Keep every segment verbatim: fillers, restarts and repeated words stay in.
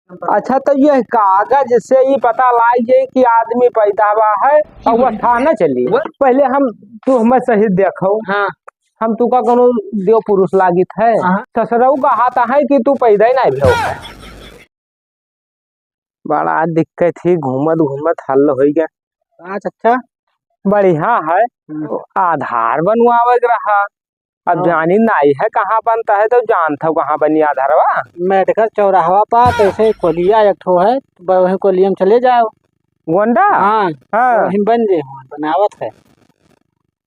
अच्छा, तो ये कागज से ही पता लाग जाई कि आदमी पैदा हुआ है और वो थाना चली। वो पहले हम, तू हमें सही देखो। हाँ। हम तुका कोनो देव पुरुष लागित है? हाँ। ससुरऊ का हाथ है कि तू पैदा ही नहीं भेव है। बड़ा दिक्कत ही, घूमत घूमत हल होई गया। हाँ, अच्छा। बढ़िया है। हम्म। आधार बनवावे के रहा। अब हाँ। जानी नाई है कहाँ बनता है, तो जानत हो कहाँ बनी आधारवा? मेडकर चौराहवा पर, तैसे कोलिया एक ठो है, ब-, वहीं कोलिया में चले जाओ। गोंडा? हाँ, हाँ। वहीं बन जे, हुआ बनावत है।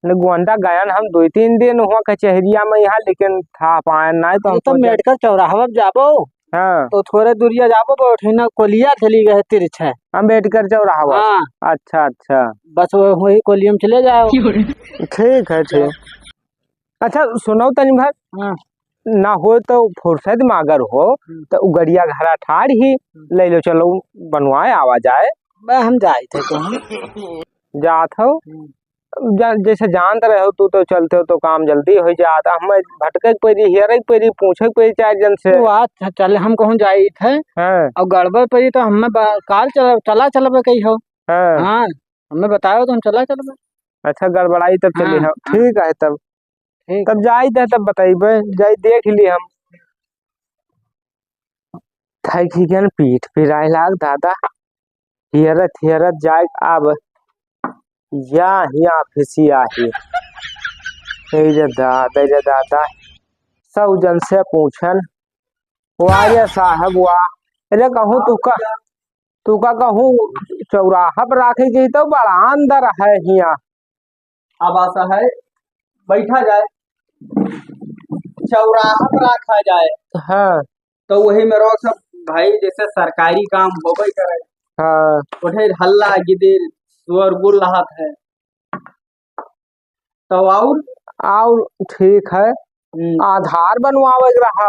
न गोंडा गयन हम दुई तीन दिन हुआ कचहरिया में यहाँ, लेकिन था पाए नाई तो ये हम तो सोचे मेडकर चौराहवा पे जाबो। हाँ। तो थोड़े दूरिया जाबो, बैठे ना कोलिया चली गए तिरछे। अम्बेडकर चौराहवा। हाँ। अच्छा, अच्छा। बस वो वही कोलिया में चले जाओ। ठीक है, ठीक। अच्छा, सुनो तनी भर। हाँ। ना हो तो फुर्सत में अगर हो, हम्म। तो उ गड़िया घरा ठाड़ ही, हम्म। ले लो, चलो, बनवाए आवा जाए। बे, हम जाइत है कहूँ। जात हो? हम्म। जा-, जैसे जानत रहे हो, तू तो चलते हो तो काम जल्दी हो जात। हमें भटके के पड़ी, हेरे के पड़ी, पूछे के पड़ी चार जन से। तो आज चले, हम कहूँ जाइत है। हाँ। और गड़बड़ पड़ी तो हमें बा-, काल चला, चला चलबे कही हो। हाँ। हाँ, हमें बताओ तो हम चला चलबे। अच्छा, गड़बड़ाई तब चली हाँ, हम। हाँ। ठीक है तब। ठीक। तब जाइत है तब बताइबे, जाई देख ली हम। थाई की ज्ञान पीठ पिराए लाग दादा। हियरत हियरत जाए अब या हिया फिसिया ही। ए रे दादा, ए रे दादा। सौ जन से पूछन। वाह रे साहब वाह। अरे कहूँ तू का, तू का कहूँ चौराहा पर राखे के तो बड़ा अंदर है हिया। अब ऐसा है, बैठा जाए, चौराहा पर रखा जाए। हाँ। तो वही में रहो सब भाई, जैसे सरकारी काम होबे करे। हाँ। उठे हल्ला गिदिर, शोर गुल रहत है। तो और? और ठीक है। हम्म। आधार बनवावे के रहा।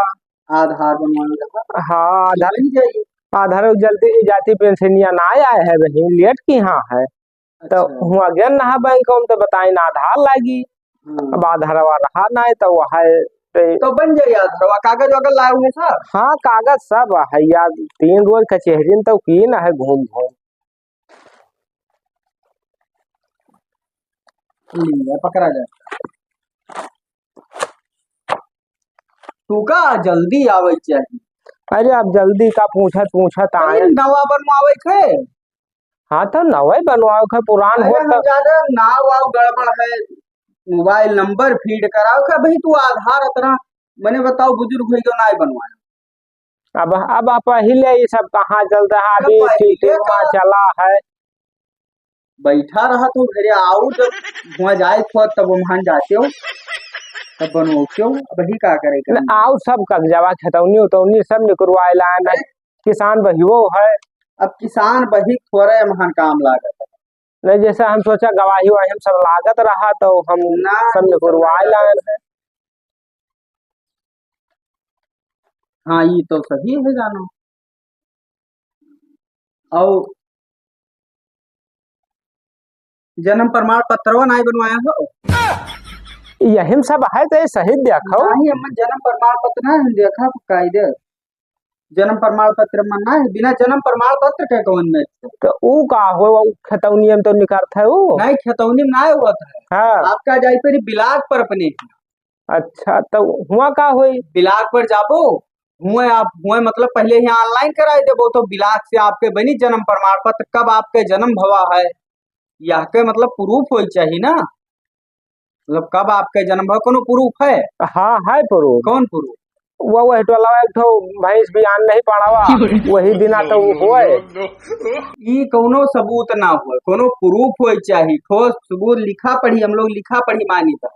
आधार बनवावे के रहा। हाँ, आधार, बन जाई। आधार जल्दी जाति पेंशनिया ना आए है बहिन, लेट की हाँ है। तो अच्छा। हुआ गया ना बैंक में तो बताई ना आधार लागी। हम्म। अब आधारवा रहा ना है तो वह है। तो बन जाई आधारवा, कागज वागज लाए हुए सब? हाँ, कागज सब है यार, तीन रोज कचहरी में तो की ना है घूम घूम। ले, पकड़ा जाए। तू का जल्दी आवे चाहिए। अरे, अब जल्दी का पूछत, पूछत अरे, आए। नवा बनवावे के? हाँ, तो नवा ही बनवावे के, पुरान अरे, हो हम तो। ज्यादा नाव वाव गड़बड़ है, मोबाइल नंबर फीड कराओ के भाई, तू आधार अतरा, मने बताओ, बुजुर्ग हो गयो, ना बनवाए। अब, अब आप पहिले ये सब कहाँ चलता है, अरे अभी पहिले टीटीमा का चला है। बैठा रहा तो घरे आओ, जब हुआ जाए खुआ तब वहाँ जाते हो, तब बनवाते हो, अब ही का करे के? न, आओ सब कागजावा खतौनी उतौनी सब निकरवाए लाए न, अरे किसान बहिवो है। अब किसान बही थोड़े महान काम लागत है। नहीं, जैसे हम सोचा गवाही वाही हम सब लागत रहा तो हम ना, सब निकरवाए लाए हैं। हाँ, ई तो सही है जानो। और जन्म प्रमाण पत्रवा नाई बनवाया हो? यही में सब है तो सही देखो। नहीं, हम जन्म प्रमाण पत्र ना हम देखा कायदे। जन्म प्रमाण पत्र में ना है, बिना जन्म प्रमाण पत्र के कौन में? तो ऊ का हो, ऊ खतौनिया में तो निकलत है ऊ। नहीं, खतौनी में ना हुआ था। हाँ। आपका जाई परी बिलाक पर अपने। अच्छा, तो हुआ का होई? बिलाक पर जाबो, हुए आप, हुए मतलब पहले ही online कराई देबो, तो बिलाक से आपके बनी जन्म प्रमाण पत्र, कब आपके जन्म भवा है, यह के मतलब proof होई चाहिए ना, मतलब कब आपके जन्म भवा, कोनो proof है? हाँ, है proof। कौन proof? वो, वही टोला एक ठो भैंस बियान नहीं पड़ावा, वही दिना तो होए। ई कोनो सबूत ना होए, कोनो proof होए चाहिए, ठोस सबूत, लिखा पढ़ी, हम लोग लिखा पढ़ी मानी था।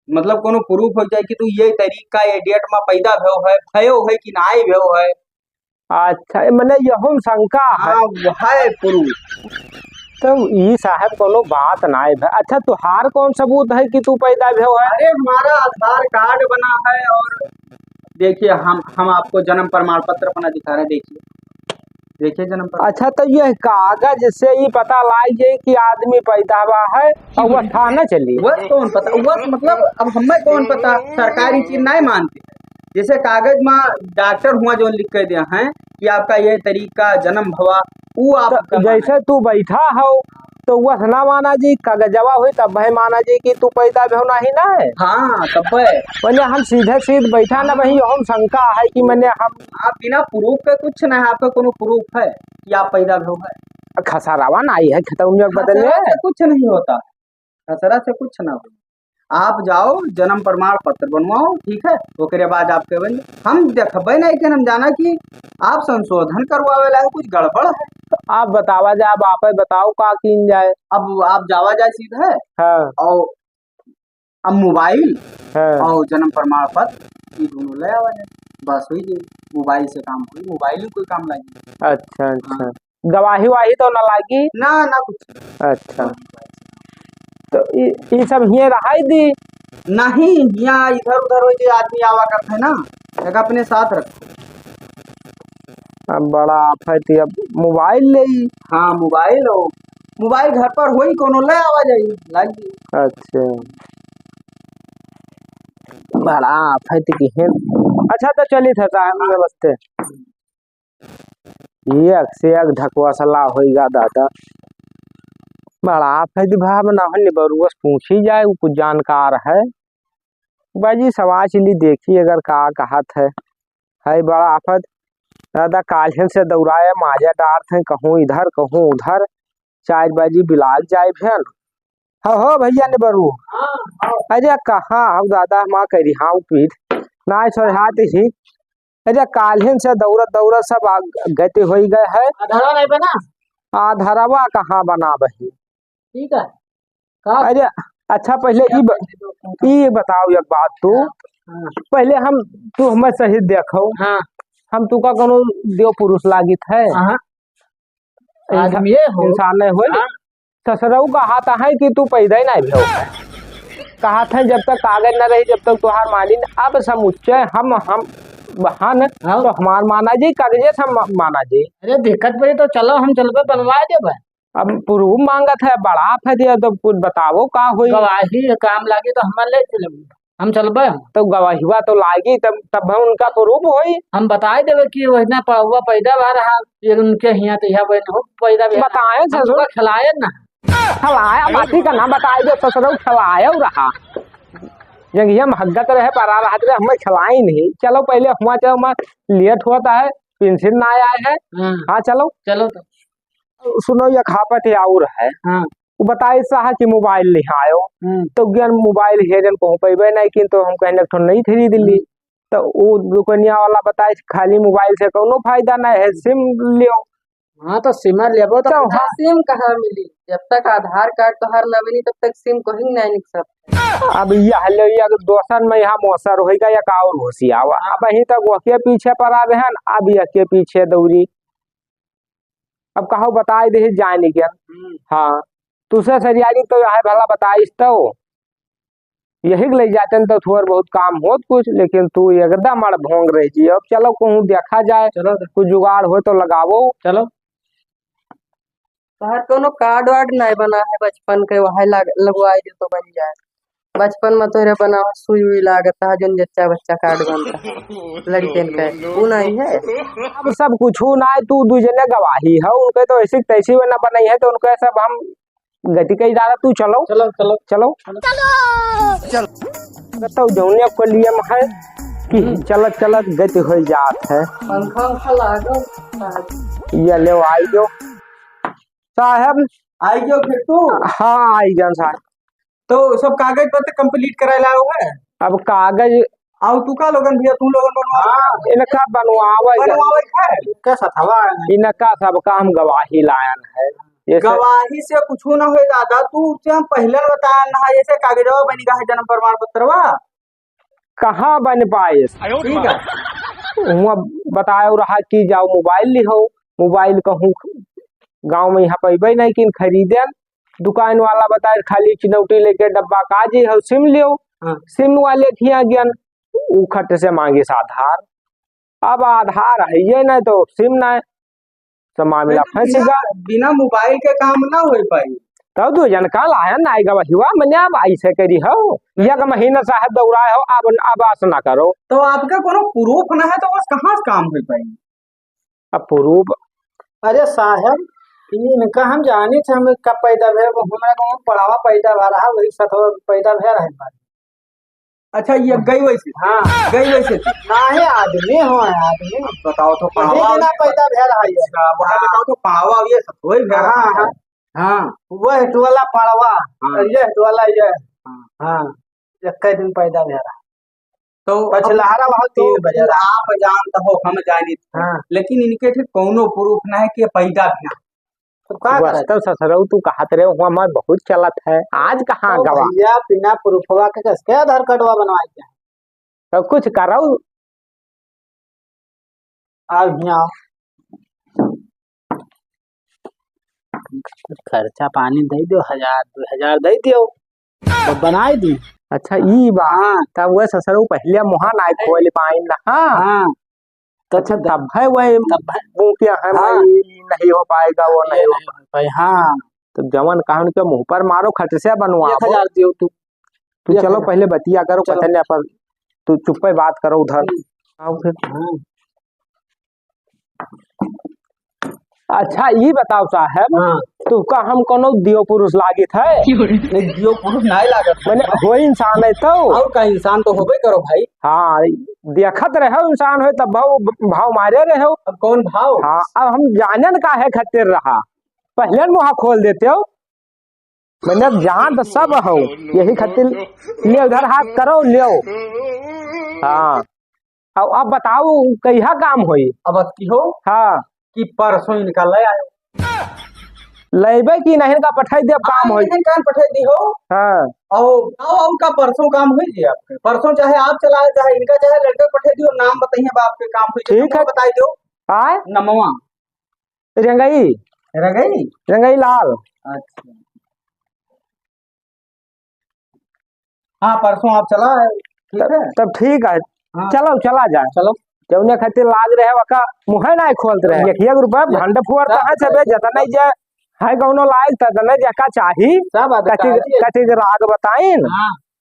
मतलब कोनो proof हो जाए कि तू ये तारीख का ये date में पैदा भयो है, भयो है कि नाई भयो है। अच्छा, ये मने यहू में शंका है। हाँ, है proof। तो ई साहब कोनो बात नाई है। अच्छा, तुहार कौन सबूत है कि तू पैदा भयो है? अरे, हमारा आधार कार्ड बना है और देखिए, हम, हम आपको जन्म प्रमाण पत्र अपना दिखा रहे हैं, देखिए। देखे जन्म प्रमाण। अच्छा, तो ये कागज से ही पता लाग जाए कि आदमी पैदा हुआ है और वह थाना चली। वह कौन पता, वह मतलब अब हमें कौन पता, सरकारी चीज नहीं मानते। जैसे कागज में डॉक्टर हुआ जो लिख के दिया है, कि आपका ये तरीका जन्म भवा, ऊ आप तो कहाँ जैसे है? तू बैठा हो, तो वह ना माना जी, कागजवा होई तब है माना जी कि तू पैदा भेव नाही ना है। हाँ, तब है। पहले हम सीधे सीध बैठा ना वही, हम शंका है कि मने हम आप बिना proof के कुछ ना है, आपका कोनो proof है कि आप पैदा भेव है? खसरावा नाही है, खेतवा में बदले। खसरा से कुछ नहीं होता, खसरा से कुछ ना हो। आप जाओ, जन्म प्रमाण पत्र बनवाओ, ठीक है, ओकरे बाद आप कहबे, हम देखबे नहीं कि हम जाना कि आप संशोधन करवावे लागे, कुछ गड़बड़ है। तो आप बतावा जाए, अब आप ही बताओ का कीन जाए। अब आप जावा जाए सीधे। हाँ। और अब मोबाइल हाँ। और जन्म प्रमाण पत्र, ये दोनों ले आवा जाए, बस होई गई। मोबाइल से काम होई, मोबाइल ही कोई काम लागी। अच्छा, अच्छा। हाँ। गवाही वाही तो ना लागी? ना, ना कुछ। अच्छा। तो ई, ई सब हिये रहाई दी? नहीं, हियाँ इधर उधर होई जे आदमी आवा करत है ना, एक अपने साथ रखो। अब बड़ा आफत है, अब मोबाइल ले ही। हाँ, मोबाइल हो, मोबाइल घर पर होई, कोनो ले आवा जाई, लागी। अच्छा, बड़ा आफत की है। अच्छा, तो चलित है साहब, नमस्ते। एक से एक ढकवसला होइगा दादा। बड़ा आफत भाव ना हो, निबरुआ से पूछी जाए, वो कुछ जानकार है। बाजी सवाल चली देखी अगर का कहत है। है बड़ा आफत दादा, काल्हिन से दौड़ाए माजा डारत हैं, कहूँ इधर कहूँ उधर, चार बाजी बिलाग जाए भेन। हाँ हो भैया निबरू। हाँ, हाँ। अरे कहाँ हो दादा, हम कह रही हाँ पीठ ना सोहात ही। अरे काल्हिन से दौड़त दौड़त सब आ-, गति होई गए है। आधारवा नहीं बना? आधारवा कहाँ बनाबही? ठीक है। का? अरे अच्छा, पहिले ई ब-, ई बताओ एक बात तू। हाँ। पहिले हम, तू हमें सही देखो। हाँ। हम तू का कोनो देव पुरुष लागित है? हाँ। इंसा-, आदमी हो। इंसान नहीं होई। हाँ। ससुरऊ कहत है कि तू पैदा ही नहीं भेव। कहत है जब तक कागज न रही, जब तक तोहार मानी न, अब समुच्चय हम, हम बहन, हाँ। तो हमार माना जी, कागजे से मा-, माना जी। अरे दिक्कत पड़ी तो चलो हम चलबे बनवा देबे। अब proof मांगत है, बड़ा आफत है, तो कुछ बताओ का होई? गवाही काम लागी तो हमार ले चलबे। हम चलबे हम। तो गवाहिवा तो लागी, तब, तब हम उनका proof होई। हम बताई देबे कि वहिना पड़ुआ पैदा भा रहा, ये उनके हियाँ तो यहाँ बहन हो पैदा भा रहा। बताए हम ससुर। तो खिलाए ना। खिलाया, माटी का नाम बताई दे ससुर, खिलाया रहा। जब ये महगत रहे, परा रहत रहे, हमें खिलाई नहीं। चलो पहले हुआ, चलो, हमार late होता है, पेंशन ना आया है। हाँ। हाँ, चलो। चलो तो। सुनो, एक हापत और है। हाँ। वो बताए साहब कि मोबाइल नहीं आयो। हम्म। तो ज्ञान मोबाइल हेरन कहूँ पैबे नहीं किन, तो हम कहने एक ठो नहीं खरीद ली। हम्म। तो वो दुकानिया वाला बताए खाली मोबाइल से कोनो फायदा नहीं है, सिम लियो। हाँ, तो सिम लेबो तो तो पता हाँ। सिम कहाँ मिली? जब तक आधार कार्ड तोहार ना बनी, तब तक सिम कहीं नहीं निकल सकता। अब यह ले, ये अगर दोसर में यहाँ मौसर होइगा या का और घुसियावा। हाँ। अब यहीं तक वह के पीछे पड़ा रहन, अब यह के पीछे दौड़ी। अब कहो बताए दे जाए नहीं क्या? हम्म। हाँ, तुसे सरियारी तो यह भला बताइस तो यही के ले जाते हैं तो थोड़ बहुत काम होत कुछ, लेकिन तू एकदम अड़भोंग रह जी। अब चलो कहूँ देखा जाए, चलो तो। कुछ जुगाड़ हो तो लगावो। चलो। तोहर कोनो कार्ड वार्ड नहीं बना है बचपन के, वह लाग-, लगवाई दे तो बन जाए। बचपन में तोहरे बना सुई उई लागत है, जोन जच्चा बच्चा कार्ड बनता है लड़कियन का, वो नहीं है। अब सब कुछ हो ना है, तू दू जने गवाही है, उनके तो ऐसी तैसी बना बनाई है, तो उनके सब हम गति का इजाजत, तू चलो। चलो, चलो। चलो। चलो। चल। तो जौने को लिए है कि हम्म। चलत चलत गति हो जात है। पंखा उंखा लागो। ये ले आई जो। साहब। आई जो फिर तू? हाँ, आई जान साहब। तो सब कागज पत्र complete कराए लाओ है? अब कागज आउ तू का लोगन भैया, तू लोगन बनवाओ। हाँ, इनका बनवावे जा। बनवावे है? इनका सथवा है। इनका सबका हम गवाही लायन है। ये सब गवाही से कुछ ना होए दादा, तू से हम पहले बताया ना, ऐसे कागजवा बनी का है जन्म प्रमाण पत्रवा। कहाँ बन पाए? ठीक है। हुआ बताए रहा कि जाओ मोबाइल लिहो, मोबाइल कहूँ गाँव में यहाँ पैबे नहीं किन खरीदे। दुकान वाला बताए खाली चिनौटी लेके डब्बा का जी हो, सिम लियो। हाँ। सिम वाले खिया गयन, उ खट से मांगिस आधार। अब आधार है ये नहीं तो सिम नहीं, तो मामामिला बिना, फंस गया। बिना मोबाइल के काम ना हो पाई। तब दो जन का लाया ना आएगा वही हुआ, मैंने अब ऐसे करी हो, एक महीना साहब दौड़ाए हो, अब, अब आस ना करो। तो आपका कोनो proof ना है तो बस कहाँ से काम हो पाई? अपुरूप। अरे साहेब, इनका हम जानी थे, हम कब पैदा भे, वो हमरा गाँव में पड़वा पैदा भा रहा, वही सतवा पैदा भे रहे बानी। अच्छा, ये गई वैसे? हाँ। गई वैसे? नाहीं, आदमी हो, आदमी। बताओ तो, वही पड़वा दिना पैदा भे रहा है। अच्छा, वहाँ हाँ। बताओ तो, पड़वा ये सतवा भे रहा हाँ, है। हाँ। हाँ। वह टोला पड़वा, हाँ। और ये टोला ये। हाँ। हाँ, एक दिन पैदा भे रहा। तो पछलहरा वहाँ तीन बजे रहा। आप जानत हो, हम जानित हो। हाँ। लेकिन इनके ठीक कौनो proof ना है कि पैदा भी ना। तो का वास्तव करे? ससुरऊ तू कहत रहे हुआ, हमार बहुत चलत है। आज कहाँ तो गवा? भैया, बिना प्रूफवा के कस के आधार कार्डवा बनवाई के? तो कुछ करो। आओ हियाँ आओ। कुछ खर्चा पानी दे दो, हजार, दो हजार दे दियो, तो बनाई दी। अच्छा, ई बा। हाँ। तब वह ससुरऊ पहले मुहा नाई खोल पाइन ना। हाँ। हाँ। तो अच्छा, तब है वह तब है। मुँह पे है हाँ। भाई, नहीं हो पाएगा, वो ये नहीं हो नहीं हो पाए। हाँ। तो जवन कहा उनके मुँह पर मारो, खट से बनवाओ। एक हजार दियो तू। तू एक चलो हजार। पहले बतिया करो, चलो। पता नहीं पर तू चुप्पे बात करो उधर। हम्म। आओ फिर। हाँ। अच्छा, ई बताओ साहेब, हाँ। तुमका हम कोनो दियो पुरुष लागित है? नहीं, दियो पुरुष नाई लागत है। मने हो इंसान है तो? और का, इंसान तो होबे करो भाई। हाँ, देखत रहो इंसान हो तब भाव, भाव मारे रहो। अब कौन भाव? हाँ, अब हम जानन काहे खातिर रहा, पहले न मुँह खोल देते हो। मने अब जान तो सब हो, यही खातिर ले उधर हाथ करो, ले। हाँ। अब, अब बताओ, कहिया काम होई? अब अतकी हो हाँ। कि परसों इनका ले आयो। लेबे कि नहीं, इनका पठाई दे, काम हाँ, होई। इन्हें काम पठाई दी हो। हाँ। और, और, और का परसों काम होई जी आपके? परसों चाहे आप चलाए, चाहे इनका, चाहे लड़के पठाई दियो, नाम बताइए बाप के, काम होई, ठीक नमवा है। बताई दो। आय? नमवा। रंगई। रंगई? रंगई लाल। अच्छा। हाँ, परसों आप चला है, ठीक तब, है? तब ठीक है। हाँ। चलो, चला जाए। चलो। जौने खातिर लाग रहे, वका मुँहे नाई खोलत रहे। चलो। एक, एक रुपया चलो। भंड फुअर चलो। कहाँ से बे, जतने जे है कौनो लायक, ततने जेका चाही, सब अधिकारी कथी, है। कथी के राग बताइन। हाँ।